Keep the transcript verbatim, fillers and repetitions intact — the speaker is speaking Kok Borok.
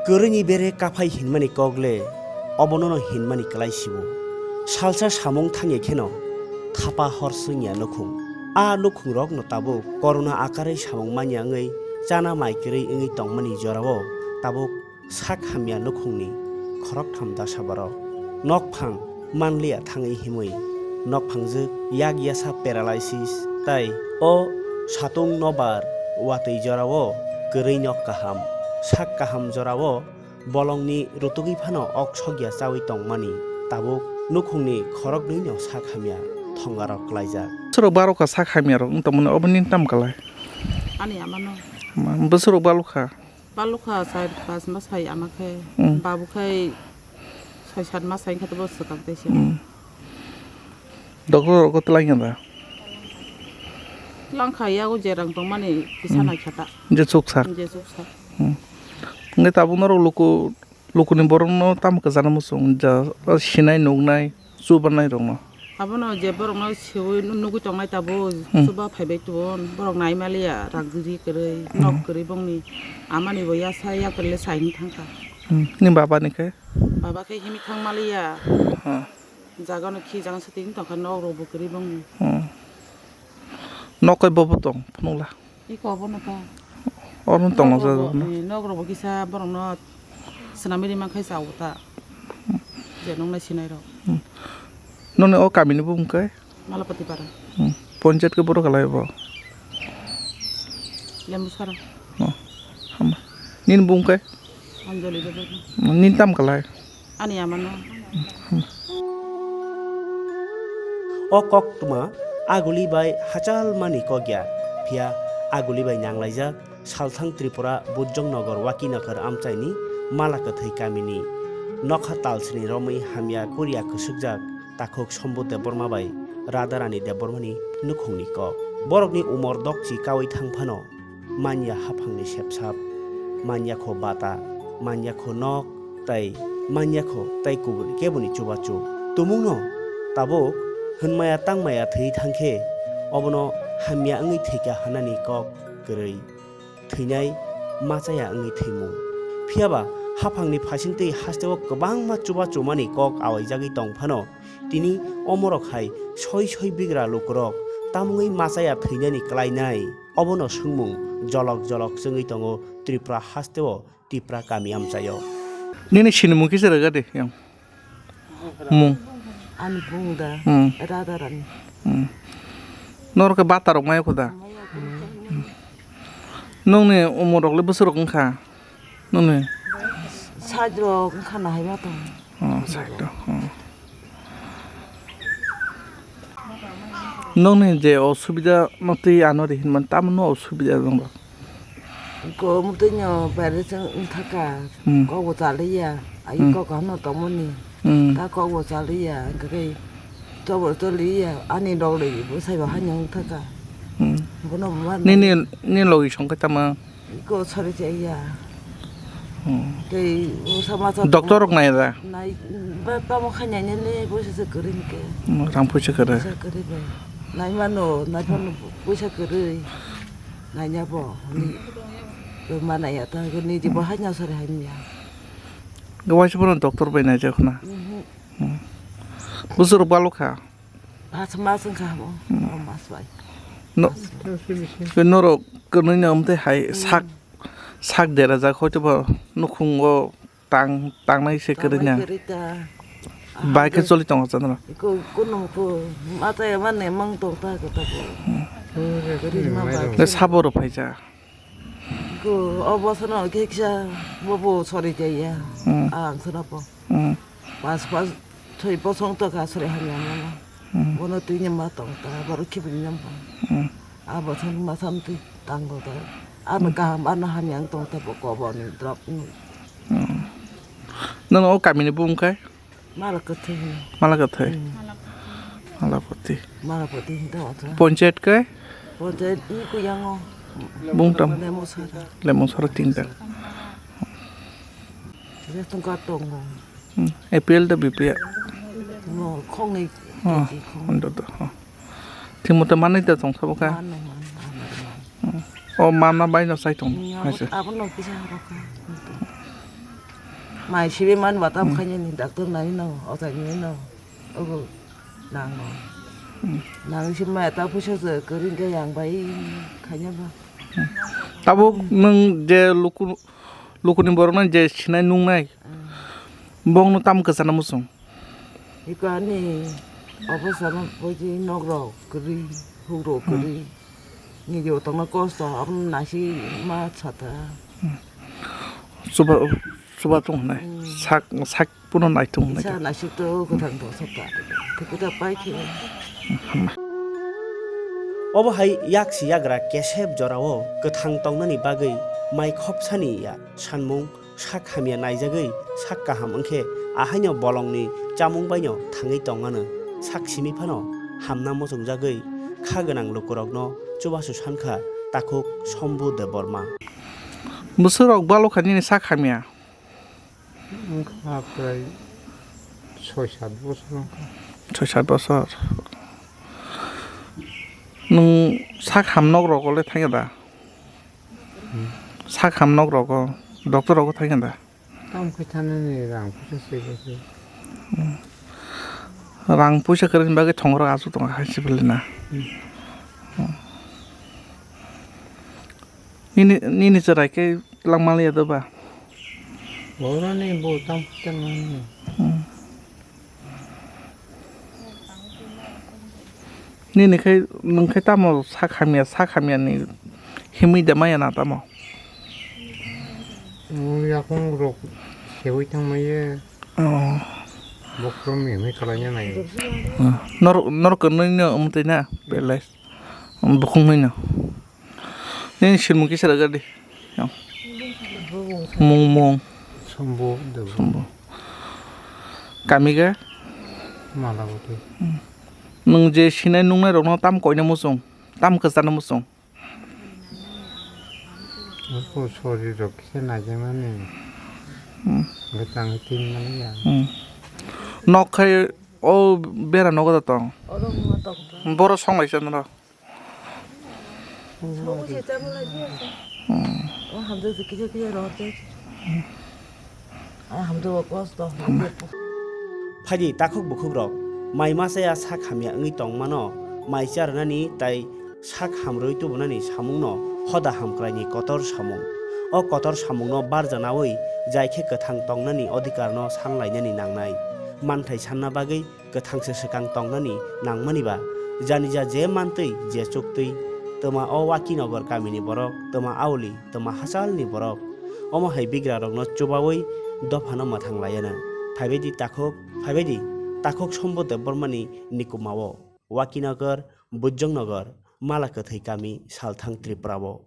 Kwrwini bere kaphai hinmani kok le obono no hinmani kwlai sibo. Salsa samung thangya kheno thapa hor swngya nukhung. A nukhungrokno tabuk corona akarwi samung manya wngwi chana mai kwrwi wngwi tongmani jorao tabuk sak hamya nukhungni khoroktham dasa borok. Nokphang manliya thangwi himwi nokphangjwk yak yasa paralysis tai o satung nobar watwi jorao kwrwi nok kaham, sak kaham jorao bolongni rutugwi phano ok sokya chawi tongmani tabuk nukhungni khoroknwino sak hamya thongarok klaijak. Bwswrok barokha sak hamyarok wng tongmani obo nini tamo kalai? Ani amano. Bwswrok balokha? Balokha char pas mas hai ama khe. Hmm. Babu khai soi sat mas hai khe bo swkang tei se. Hmm. Doctor rok ko twlang ya da? Twlang kha, yago je rang tongmani kisa Hmm. nai kha ta. Je chuksa. Je chuksa. Hmm. Nge tabuk norok luku, lukuni borok no tamo kwchana muchung ja sinai nuknai chubanai rok no. Abono je borok no seui nugui tongnai tabuk Hmm. chuba phaibai tubun borok nai maliya rang ri kwrwi Hmm. nok kwrwi bongni amani bo yasa yakwrwi le saini thangkha. Hmm. Ni baba ni khe? Baba khe himwi thang maliya. Hmm. Jaga no khi jaga se tini tongkha nok rok bo kwrwi bongni. Hmm. Nok kai bobo tong phunukla. Iko bono ta. Oro tong nok rok bo, eh, nok rok bo kisa borok no swnamwi rima khai cha o ta. Je nong nai sinai rok. Hmm. Noni o kami ni bumung kai? Malapati para. Hmm. Ponchayat ke borok kalai bo. Lembu sara. Oh. Hama. Nini bumung kai? Anjali Debbarma. Nini tam kalai? Ani amano. O koktwma aguli bai hachal mani kokya, phiya aguli bai nanglaijak Salthang Tripura Bujong Nogor Wakinagar amchaini Mala Kwthwi kamini nokha talsini romwi hamya kuria kwswkjak takhuk Sombu Debbarma bai Radharani Debbarmani nukhungni kok. Borokni umor dokchi kawi thang phano manya haphangni sepsap, manya kho bata, manya kho nok, tai manya kho tai kubun keboni chubachu. Tumungno tabuk hwnmaya tangmaya thwi thangkhe obono hamya wngwi thwikha hwnani kok kwrwi. Thwinai machaya wngwi thwimung. Phiyaba haphangni phaisingtwi hasteo kwbangma chubachumani kok awaijagwi tong phano tini omorok hai soi soi bigra lukurok tamungwi machaya thwinani klainai. Obono swngmung jolok jolok chwngwi tongo Tripura hasteo Tipra kami amchaio. Nini sinimung kisa rwgadi yang. Mung. Ani bung da. Hmm. Radharani. Hmm. Norok khe bata rok maya kho da. Maya kho. Hmm. Nongni umor rok le bwswk rok wngkha? Nongni. Side rok wngkha na hai ma tong. Oh, side rok. Oh. Nongni je osubida no twi ano ri hinmani tamo no osubida nong rok. Ko mutui no paire chang thaka. Hmm. Kok bo chaliya. Ai Hmm. kok hano tongmani. Hmm. Ta kok bo chaliya. Kakai chobor choliya. Ani dog le bo sai bo hanyang thaka. Hmm. Bono ma Nini, nini logi songkhe tama? Iko sori chaya. Hmm. Tei usa masa Doctor rok nai da? Nai, ba, ba mo kha nai le, bo se se kwrwi ke. Hmm, rang puisa kwrwi. Puisa kwrwi bai. Nai mano, nai mano puisa kwrwi. Nai nya bo. Ni, bo ma nai ya ta, ni di bo hai nya sori hai nya. Gawai se bono doctor bai nai jak na. Mhm. Hmm. Bwswk rok balo kha? Mas, mas wngkha habo. Hmm. Oh, mas bai. No, Mas bai. Ke norok kwnwi no amtwi hai Hmm. sak, sak dera jak hoito bo nukhungo tang, tangnai se Tangnai kwrwi na. Kwrwi ta. Bai khe Aham choli tongo chadra. Ko, kono ko, mata ya mane mang tong ta ko ta ko. Hmm. Kwrwi ma bai. Le sabo rok phai cha. Ko, o bosano khe kisa bobo sori jaya. Hmm. Ang sora po. Hmm. Pas, pas, thoi bosong to ka sori hamya mama. Hmm. Bono twi nyama tong ta, boro khibi nyama. Hmm. A bosong masam twi tang do ta. Ano Hmm. kaham, ano hamya tong ta bo ko bo ni drop ni. Hmm. Nono o kamini bung kai? Mala Kwthwi hino. Mala Kwthwi. Hmm. Malapati. Malapati hino ta. Panchayat kai? Panchayat i kuyango. Bungtam. Lemonsara. Lemonsara tinta. Jestung ka tongo. Hmm. A P L da B P L? No, khongnwi. Oh, khong. Undo do. Oh. Thimota manai da tong sabo ka? Mano, mano, mano, mano. Hmm. O mama bai no sai tong. Hmm, abo, Haise. Abo no kisa rokha. Mai sibe man ba tam khainani doctor nani no, otai ni no. Ogo nang no. Hmm. Nang si mai ta puisa se kering ke yang bai khaina ba. Tabuk nwng je luku, lukuni borokno je sinai nungnai, bongno tam kwchana muchung? Iko ani obo sana poji nok rok kwrwi, huk rok kwrwi. Nini tongna kosto, aboni nasi ma sata. Chuba, chuba tong hwnai. Sak, sak puno naitung hwnai. Sa nasi to kwthang to sata. Kwkita pai khe. Obo hai yaksi yagra kesep jorao kwthang tongnani bagwi mai khopsani ya sanmung sak hamya naijagwi sak kaham wngkhe ahaino bolongni chamung baino thangwi tongmano. Sak simi phano hamna muchungjagwi kha gwnang lukurokno chubachu sankha takhuk Sombu Debbarma. Bwswk rok balo kha nini sak hamya? Wngkha prai soi sat bosor wngkha. Soi sat bosor. Nwng sak ham nok rogo le thangya da? Hmm. Sak ham nok rogo, doctor rogo thangya da? Tam khe thanani rang puisa se khe. Hmm. Rang puisa kwrwini bagwi thongrok aswk tongo hai se bwlwi na. Hmm. Hmm. Nini, nini chwrai khe langmaliya do ba? Boroni bo tam khe tangmani. Hmm. Nini khai, nwng khai tamo sak hamya, sak hamya ni himwi da maya na tamo? Nwng yakung rok sewi tangmaya. Oh. Bokhrom himwi kalaina nai. Hmm. Nor, nor kwnwi no umtwi na, pele. Bukhung hino. Nini sinmung kisa rwgadi. Mung mung. Sombo, Debo. Sombo. Kami ga? Malawati. Hmm. Nwng je sinai nungnai rokno tam koina muchung, tam kwchana muchung. Ako sori rok kisa najaknani. Hmm. Gotang tin mani ya. Hmm. Nok khai o bera nogo da tong. Oro ma tong tong. Boro song lai chan ro. Song se chan lai di asa. Hmm. O hamjak se kisa kisa ro te. Ai hamjak o kos to. Phaidi takhuk bukhuk rok mai masa ya sak hamya wngwi tong mano, mai charnani tai sak hamrwi tubunani samungno hoda hamkraini kotor samung. O kotor samungno barjanawi jai khe kwthang tongnani odhikarno sanlainani nangnai. Manthai sanna bagwi kwthangse swkang tongnani nangmani ba, janija je mantwi je chuktwi, twma o Wakinagar kamini borok, twma auli, twma hachalni borok, omo hai bigrarokno chubawi dophano mwthang laianw. Phaibaidi takhuk, phaibaidi takhuk Sombo Debbarmani nikumao. Wakinagar, Bujongnagar, Mala Kwthwi kami, Salthang Tripura o.